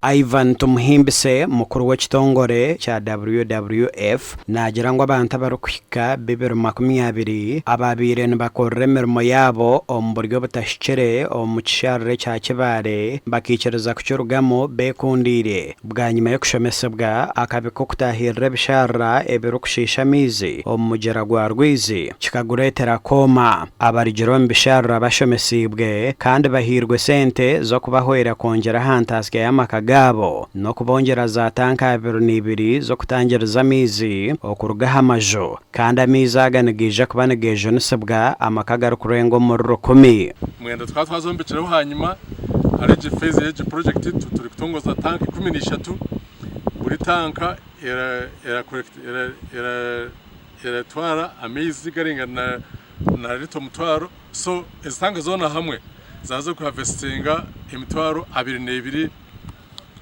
Ivan Tumuhimbise, mukuru w'ekitongore kya WWF naagira ngu abantu abarikuhika bibiri 20 abaabaire nibakorera emirimo yaabo omu buryo butahikire omu kisharara ekya Kibaale bakaikiriza kukirugamu beekundiire bwanyima y'okushomesibwa akabi k'okutaahirira ebisharara ebirikushiisha amaizi omu mugyera gwa Rwizi kikagureetera kwoma. Abarugire omu bisharura bashomesiibwe kandi bahairwe sente z'okubahwera kwongyera aha ntaasya y'amaka gaabo n'okubongyera za tanka 22 z'okutangiriza amaizi okuruga aha maju kandi amaizi aga nigaija kuba nigeejunisibwa amaka agarikurenga omuri rukumi. Mwenda tukaba twazombekireho ahanyima hariho egi phase y'egi project turikutongoza tanka 13 buri tanka eratwara amaizi garingana na lita 1000 so ezi tanka zoona hamwe zaaza kuhavesitinga 22,000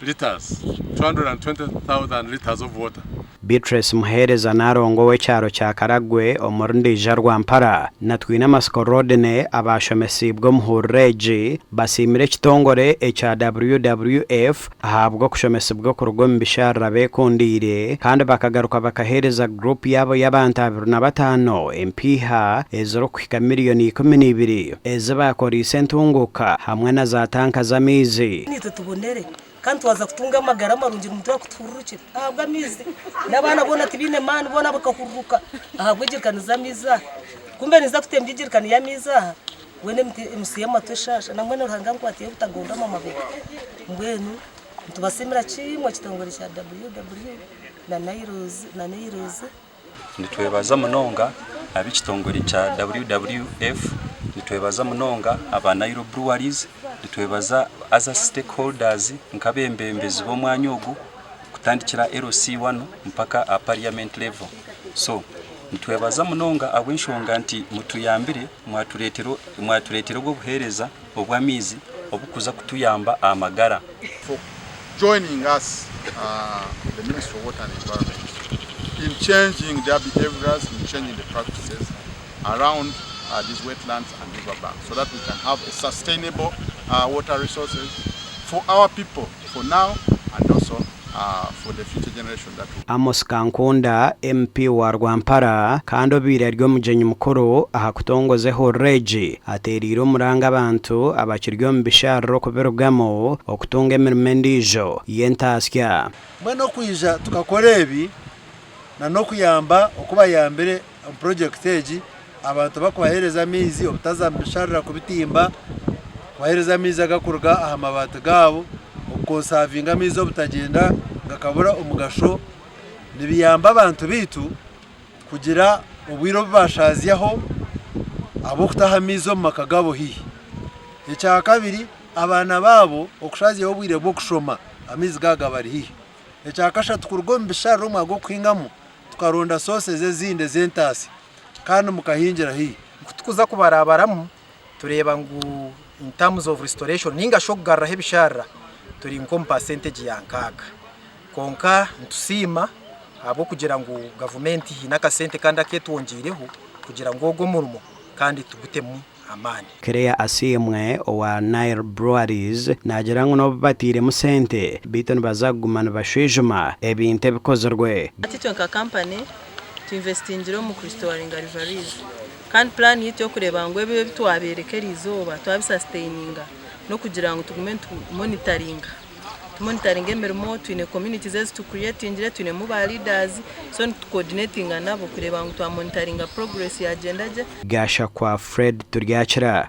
litres, 220,000 litres of water. Beatrice Muheereza Nalongo ow'ekyaro kya Karagwe omuri Ndeija Rwampara na Twinamatsiko Rodney abaashomesiibwe omuhuriro egi basiimire ekitongore ekya WWF ahabw'okushomesibwa okuruga omu bisharara beekundiire kandi bakagaruka bakaheereza guruupu yaabo y'abantu 25 empiiha ezirikuhika miriyoni 12 ezi baakoreise entunguuka hamwe na za tanka z'amaizi. Naitwe tubonere kandi twaza kutunga amagara marungi nimutura kutuhururukire ahabw'amaizi n'abaana boona tibaine maani boona bakahururuka ahabw'egirikani z'amaizi aha kumbe ninza kutembya egirikani y'amaizi aha mbwenu emisi y'amatu eshaasha na mbwenu Ruhanga ankwatiire obutagonda omu mabega mbwenu nitubasiimira kimwe ekitongore kya WW na Nairozi. Nitwebaza munonga ab'ekitongore kya WWF, nitwebaza munonga aba Nile Breweries, nitwebaza other stakeholders nk'abebembezi b'omwanya ogu kutandikira LC1 mpaka aha parliament level. So nitwebaza munonga ahabw'enshonga nti mutuyambire mwatureetera obu obuheereza obw'amaizi obukuza kutuyamba aha magara. For joining us the Ministry of Water and Environment in changing their behaviors, in changing the practices around these wetlands and river banks so that we can have a sustainable water resources for our people for now and also for the future generation that will Amos Kankunda, MP wa Rwampara kandi obaire ari omugyenyi mukuru aha kutongoza ehururu egi, ateereire omuranga abantu abakiri omu bisharara okubirugamu okutunga emirimo endiijo y'entaasya. Mbwenu okwija tukakora ebi na n'okuyamba oku bayambire omu purojekiti egi abantu bakubaheereza amaizi obutaza mu bisharara kubitimba, kubaheereza amaizi agakuruga aha mabaati gaabo, okukonsavinga amaizi obutagyenda gakabura omugasho, nibiyamba abantu baitu kugira obwire obu bashazyaho ahabw'okutaha amaizi omu maka gaabo haihi. Ekyakabiri abaana baabo okushazyaho obwire bw'okushoma amaizi gaaba gabari haihi. Ekyakashatu kuruga omu bisharara omwanya gw'okuhingamu tukaronda sources ezindi ez'entaasya kandi mukahingira haihi. Ku tukuza kubarabaramu tureeba ngu in terms of restoration ninga shi okugaruraho ebisharara turi nk'omu percentage ya nkaaga. Kwonka nitusiima ahabw'okugira ngu gavumenti haine akasente kandi aku etwongyeireho kugira ngu ogu omurimo kandi tugutemu amaani. Clare Asiimwe owa Nile Breweries naagira ngu n'obu batairemu sente beitu nibaza kuguma nibashwijuma ebintu ebikozirwe. Hati itwe nka kampani twinvesitingire omu kurisitowaringa River Rees kandi puraani yaitu y'okureeba ngu ebi ebitwabeereka eriizooba twabisasiteininga n'okugira ngu tugume nitumonitaringa. Tumonitaringa emirimo, twine communities ezi tucreatingire, twinemu ba leaders, so nitu coordinatinga nabo kureeba ngu twamonitaringa progress yagyenda gye. Gashakwa Fred Turyakira.